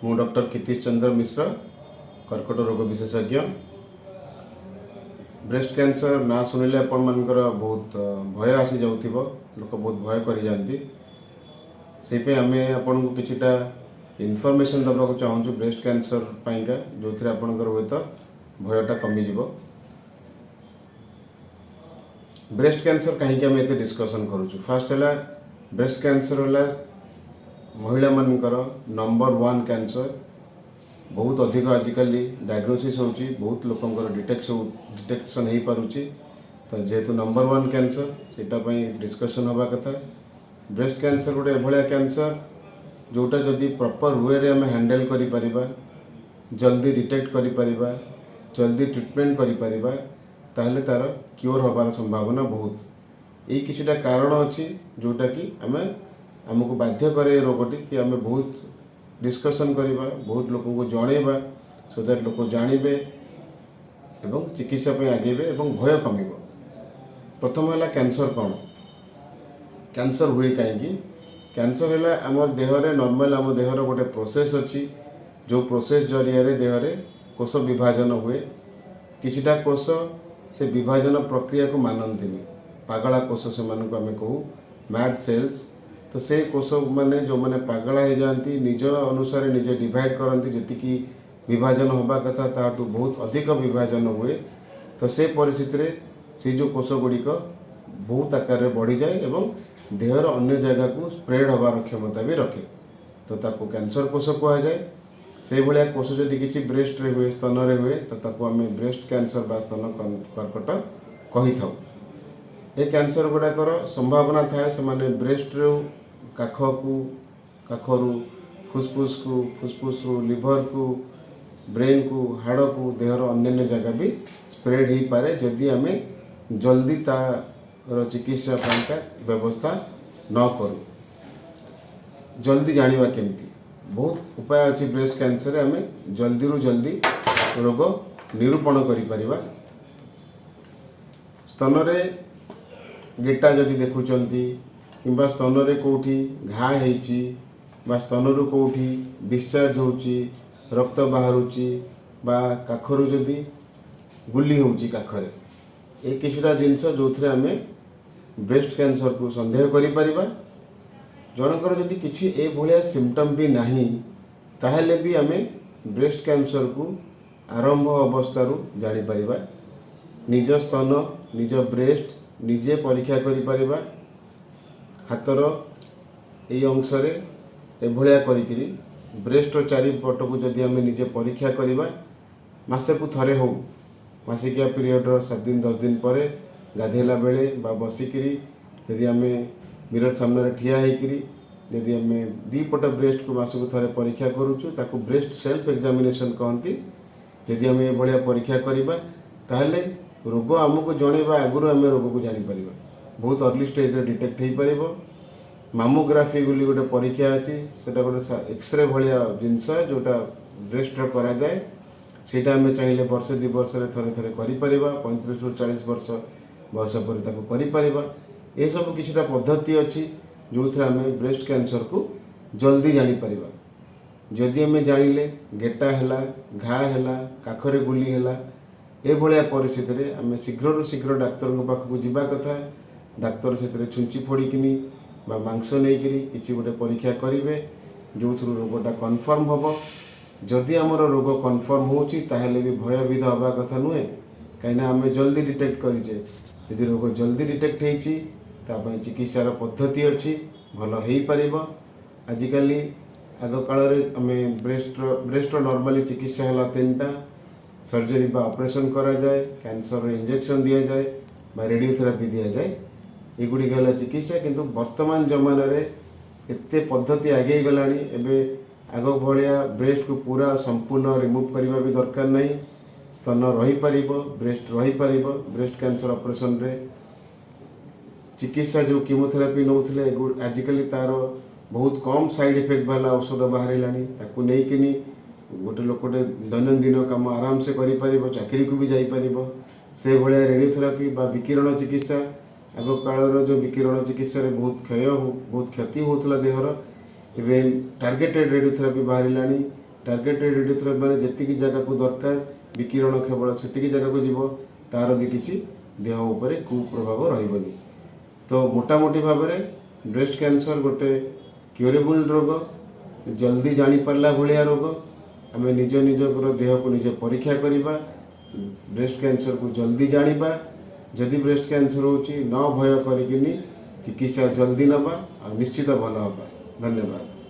ମୁଁ ଡକ୍ଟର କ୍ଷିତୀଶ ଚନ୍ଦ୍ର ମିଶ୍ର, କର୍କଟ ରୋଗ ବିଶେଷଜ୍ଞ। ବ୍ରେଷ୍ଟ କ୍ୟାନ୍ସର ନାଁ ଶୁଣିଲେ ଆପଣମାନଙ୍କର ବହୁତ ଭୟ ଆସିଯାଉଥିବ। ଲୋକ ବହୁତ ଭୟ କରିଯାଆନ୍ତି। ସେଇପାଇଁ ଆମେ ଆପଣଙ୍କୁ କିଛିଟା ଇନଫର୍ମେସନ୍ ଦେବାକୁ ଚାହୁଁଛୁ ବ୍ରେଷ୍ଟ କ୍ୟାନ୍ସର ପାଇଁକା, ଯେଉଁଥିରେ ଆପଣଙ୍କର ହୁଏତ ଭୟଟା କମିଯିବ। ବ୍ରେଷ୍ଟ କ୍ୟାନ୍ସର କାହିଁକି ଆମେ ଏତେ ଡିସ୍କସନ୍ କରୁଛୁ? ଫାର୍ଷ୍ଟ ହେଲା, ବ୍ରେଷ୍ଟ କ୍ୟାନ୍ସର ହେଲା ମହିଳାମାନଙ୍କର ନମ୍ବର 1 କ୍ୟାନ୍ସର। ବହୁତ ଅଧିକ ଆଜିକାଲି ଡାଇଗ୍ନୋସିସ୍ ହେଉଛି, ବହୁତ ଲୋକଙ୍କର ଡିଟେକ୍ସନ୍ ହେଇପାରୁଛି। ତ ଯେହେତୁ ନମ୍ବର 1 କ୍ୟାନ୍ସର, ସେଇଟା ପାଇଁ ଡିସ୍କସନ୍ ହେବା କଥା। ବ୍ରେଷ୍ଟ କ୍ୟାନ୍ସର ଗୋଟେ ଏଭଳିଆ କ୍ୟାନ୍ସର, ଯେଉଁଟା ଯଦି ପ୍ରପର୍ ୱେରେ ଆମେ ହ୍ୟାଣ୍ଡେଲ୍ କରିପାରିବା, ଜଲ୍ଦି ଡିଟେକ୍ଟ କରିପାରିବା, ଜଲ୍ଦି ଟ୍ରିଟମେଣ୍ଟ କରିପାରିବା, ତାହେଲେ ତା'ର କ୍ୟୋର୍ ହେବାର ସମ୍ଭାବନା ବହୁତ। ଏଇ କିଛିଟା କାରଣ ଅଛି, ଯେଉଁଟାକି ଆମକୁ ବାଧ୍ୟ କରେ ଏ ରୋଗଟି କି ଆମେ ବହୁତ ଡିସ୍କସନ୍ କରିବା, ବହୁତ ଲୋକଙ୍କୁ ଜଣେଇବା, ସୋ that ଲୋକ ଜାଣିବେ ଏବଂ ଚିକିତ୍ସା ପାଇଁ ଆଗେଇବେ ଏବଂ ଭୟ କମିବ। ପ୍ରଥମ ହେଲା, କ୍ୟାନ୍ସର କ'ଣ? କ୍ୟାନ୍ସର ହୁଏ କାହିଁକି? କ୍ୟାନ୍ସର ହେଲା ଆମ ଦେହରେ ନର୍ମାଲ ଆମ ଦେହର ଗୋଟେ ପ୍ରୋସେସ୍ ଅଛି, ଯେଉଁ ପ୍ରୋସେସ୍ ଜରିଆରେ ଦେହରେ କୋଷ ବିଭାଜନ ହୁଏ। କିଛିଟା କୋଷ ସେ ବିଭାଜନ ପ୍ରକ୍ରିୟାକୁ ମାନନ୍ତିନି। ପାଗଳା କୋଷ ସେମାନଙ୍କୁ ଆମେ କହୁ, ମ୍ୟାଡ୍ ସେଲ୍ସ। ତ ସେ କୋଷ ମାନେ ଯେଉଁମାନେ ପାଗଳା ହେଇଯାଆନ୍ତି, ନିଜ ଅନୁସାରେ ନିଜେ ଡିଭାଇଡ଼ କରନ୍ତି, ଯେତିକି ବିଭାଜନ ହେବା କଥା ତାଠୁ ବହୁତ ଅଧିକ ବିଭାଜନ ହୁଏ। ତ ସେ ପରିସ୍ଥିତିରେ ସେ ଯେଉଁ କୋଷ ଗୁଡ଼ିକ ବହୁତ ଆକାରରେ ବଢ଼ିଯାଏ ଏବଂ ଦେହର ଅନ୍ୟ ଜାଗାକୁ ସ୍ପ୍ରେଡ୍ ହେବାର କ୍ଷମତା ବି ରଖେ, ତ ତାକୁ କ୍ୟାନ୍ସର କୋଷ କୁହାଯାଏ। ସେଇଭଳିଆ କୋଷ ଯଦି କିଛି ବ୍ରେଷ୍ଟରେ ହୁଏ, ସ୍ତନରେ ହୁଏ, ତ ତାକୁ ଆମେ ବ୍ରେଷ୍ଟ କ୍ୟାନ୍ସର ବା ସ୍ତନ କର୍କଟ କହିଥାଉ। ଏ କ୍ୟାନ୍ସର ଗୁଡ଼ାକର ସମ୍ଭାବନା ଥାଏ, ସେମାନେ ବ୍ରେଷ୍ଟରୁ କାଖକୁ, କାଖରୁ ଫୁସଫୁସକୁ, ଫୁସଫୁସରୁ ଲିଭରକୁ, ବ୍ରେନକୁ, ହାଡ଼କୁ, ଦେହର ଅନ୍ୟାନ୍ୟ ଜାଗା ବି ସ୍ପ୍ରେଡ୍ ହେଇପାରେ, ଯଦି ଆମେ ଜଲ୍ଦି ତାର ଚିକିତ୍ସା ପାଇଁକା ବ୍ୟବସ୍ଥା ନ କରୁ। ଜଲ୍ଦି ଜାଣିବା କେମିତି? ବହୁତ ଉପାୟ ଅଛି। ବ୍ରେଷ୍ଟ କ୍ୟାନ୍ସରରେ ଆମେ ଜଲ୍ଦିରୁ ଜଲ୍ଦି ରୋଗ ନିରୂପଣ କରିପାରିବା। ସ୍ତନରେ ଗେଟା ଯଦି ଦେଖୁଛନ୍ତି, କିମ୍ବା ସ୍ତନରେ କେଉଁଠି ଘା ହେଇଛି, ବା ସ୍ତନରୁ କେଉଁଠି ଡିସଚାର୍ଜ ହେଉଛି, ରକ୍ତ ବାହାରୁଛି, ବା କାଖରୁ ଯଦି ଗୁଲି ହେଉଛି କାଖରେ, ଏ କିଛିଟା ଜିନିଷ ଯେଉଁଥିରେ ଆମେ ବ୍ରେଷ୍ଟ କ୍ୟାନ୍ସରକୁ ସନ୍ଦେହ କରିପାରିବା। ଜଣଙ୍କର ଯଦି କିଛି ଏଭଳିଆ ସିମ୍ପଟମ୍ ବି ନାହିଁ, ତାହେଲେ ବି ଆମେ ବ୍ରେଷ୍ଟ କ୍ୟାନ୍ସରକୁ ଆରମ୍ଭ ଅବସ୍ଥାରୁ ଜାଣିପାରିବା। ନିଜ ସ୍ତନ, ନିଜ ବ୍ରେଷ୍ଟ ନିଜେ ପରୀକ୍ଷା କରିପାରିବା। ହାତର ଏଇ ଅଂଶରେ ଏଭଳିଆ କରିକିରି ବ୍ରେଷ୍ଟର ଚାରିପଟକୁ ଯଦି ଆମେ ନିଜେ ପରୀକ୍ଷା କରିବା, ମାସକୁ ଥରେ ହଉ, ମାସିକିଆ ପିରିୟଡ଼ର 7 ଦିନ 10 ଦିନ ପରେ ଗାଧେଇଲା ବେଳେ ବା ବସିକିରି ଯଦି ଆମେ ମିରର ସାମ୍ନାରେ ଠିଆ ହେଇକିରି ଯଦି ଆମେ ଦୁଇ ପଟ ବ୍ରେଷ୍ଟକୁ ମାସକୁ ଥରେ ପରୀକ୍ଷା କରୁଛୁ, ତାକୁ ବ୍ରେଷ୍ଟ ସେଲ୍ଫ ଏକ୍ଜାମିନେସନ୍ କହନ୍ତି। ଯଦି ଆମେ ଏଭଳିଆ ପରୀକ୍ଷା କରିବା, ତାହେଲେ ରୋଗ ଆମକୁ ଜଣେଇବା ଆଗରୁ ଆମେ ରୋଗକୁ ଜାଣିପାରିବା। ବହୁତ ଅର୍ଲି ଷ୍ଟେଜରେ ଡିଟେକ୍ଟ ହେଇପାରିବ। ମାମୋଗ୍ରାଫି ବୋଲି ଗୋଟେ ପରୀକ୍ଷା ଅଛି। ସେଇଟା ଗୋଟେ ଏକ୍ସରେ ଭଳିଆ ଜିନିଷ, ଯେଉଁଟା ବ୍ରେଷ୍ଟର କରାଯାଏ। ସେଇଟା ଆମେ ଚାହିଁଲେ ବର୍ଷେ 2 ବର୍ଷରେ ଥରେ ଥରେ କରିପାରିବା। 35ରୁ 40 ବର୍ଷ ବୟସ ପରେ ତାକୁ କରିପାରିବା। ଏସବୁ କିଛିଟା ପଦ୍ଧତି ଅଛି, ଯେଉଁଥିରେ ଆମେ ବ୍ରେଷ୍ଟ କ୍ୟାନ୍ସରକୁ ଜଲ୍ଦି ଜାଣିପାରିବା। ଯଦି ଆମେ ଜାଣିଲେ ଗେଟା ହେଲା, ଘା ହେଲା, କାଖରେ ଗୁଲି ହେଲା, ଏଭଳିଆ ପରିସ୍ଥିତିରେ ଆମେ ଶୀଘ୍ରରୁ ଶୀଘ୍ର ଡାକ୍ତରଙ୍କ ପାଖକୁ ଯିବା କଥା। ଡାକ୍ତର ସେଥିରେ ଛୁଞ୍ଚି ଫୋଡ଼ିକିନି ବା ମାଂସ ନେଇକିରି କିଛି ଗୋଟେ ପରୀକ୍ଷା କରିବେ, ଯେଉଁଥିରୁ ରୋଗଟା କନଫର୍ମ ହେବ। ଯଦି ଆମର ରୋଗ କନଫର୍ମ ହେଉଛି, ତାହେଲେ ବି ଭୟଭୀତ ହେବା କଥା ନୁହେଁ, କାହିଁକିନା ଆମେ ଜଲ୍ଦି ଡିଟେକ୍ଟ କରିଛେ। ଯଦି ରୋଗ ଜଲ୍ଦି ଡିଟେକ୍ଟ ହେଇଛି, ତା ପାଇଁ ଚିକିତ୍ସାର ପଦ୍ଧତି ଅଛି, ଭଲ ହେଇପାରିବ। ଆଜିକାଲି, ଆଗ କାଳରେ ଆମେ ବ୍ରେଷ୍ଟର ନର୍ମାଲି ଚିକିତ୍ସା ହେଲା ତିନିଟା। ସର୍ଜରୀ ବା ଅପରେସନ୍ କରାଯାଏ, କ୍ୟାନ୍ସରର ଇଞ୍ଜେକ୍ସନ୍ ଦିଆଯାଏ ବା ରେଡ଼ିଓଥେରାପି ଦିଆଯାଏ। ଏଗୁଡ଼ିକ ହେଲା ଚିକିତ୍ସା। କିନ୍ତୁ ବର୍ତ୍ତମାନ ଜମାନାରେ ଏତେ ପଦ୍ଧତି ଆଗେଇ ଗଲାଣି, ଏବେ ଆଗ ଭଳିଆ ବ୍ରେଷ୍ଟକୁ ପୁରା ସମ୍ପୂର୍ଣ୍ଣ ରିମୁଭ୍ କରିବା ବି ଦରକାର ନାହିଁ। ସ୍ତନ ରହିପାରିବ, ବ୍ରେଷ୍ଟ ରହିପାରିବ। ବ୍ରେଷ୍ଟ କ୍ୟାନ୍ସର ଅପରେସନରେ ଚିକିତ୍ସା ଯେଉଁ କିମୋଥେରାପି ନେଉଥିଲେ, ଆଜିକାଲି ତା'ର ବହୁତ କମ୍ ସାଇଡ଼୍ ଇଫେକ୍ଟ ବାଲା ଔଷଧ ବାହାରିଲାଣି। ତାକୁ ନେଇକିନି ଗୋଟେ ଲୋକଟେ ଦୈନନ୍ଦିନ କାମ ଆରାମସେ କରିପାରିବ, ଚାକିରିକୁ ବି ଯାଇପାରିବ। ସେଭଳିଆ ରେଡ଼ିଓଥେରାପି ବା ବିକିରଣ ଚିକିତ୍ସା, ଆଗ କାଳର ଯେଉଁ ବିକିରଣ ଚିକିତ୍ସାରେ ବହୁତ କ୍ଷୟ, ବହୁତ କ୍ଷତି ହେଉଥିଲା ଦେହର, ଏବେ ଟାର୍ଗେଟେଡ଼ ରେଡ଼ିଓଥେରାପି ବାହାରିଲାଣି। ଟାର୍ଗେଟେଡ଼ ରେଡ଼ିଓଥେରାପି ମାନେ ଯେତିକି ଜାଗାକୁ ଦରକାର, ବିକିରଣ କେବଳ ସେତିକି ଜାଗାକୁ ଯିବ, ତାର ବି କିଛି ଦେହ ଉପରେ କୁପ୍ରଭାବ ରହିବନି। ତ ମୋଟାମୋଟି ଭାବରେ ବ୍ରେଷ୍ଟ କ୍ୟାନ୍ସର ଗୋଟେ କ୍ୟୁରେବୁଲ୍ ରୋଗ, ଜଲ୍ଦି ଜାଣିପାରିଲା ଭଳିଆ ରୋଗ। ଆମେ ନିଜ ନିଜର ଦେହକୁ ନିଜେ ପରୀକ୍ଷା କରିବା, ବ୍ରେଷ୍ଟ କ୍ୟାନ୍ସରକୁ ଜଲ୍ଦି ଜାଣିବା। ଯଦି ବ୍ରେଷ୍ଟ କ୍ୟାନ୍ସର ହେଉଛି, ନ ଭୟ କରିକିନି ଚିକିତ୍ସା ଜଲ୍ଦି ନେବା ଆଉ ନିଶ୍ଚିତ ଭଲ ହେବା। ଧନ୍ୟବାଦ।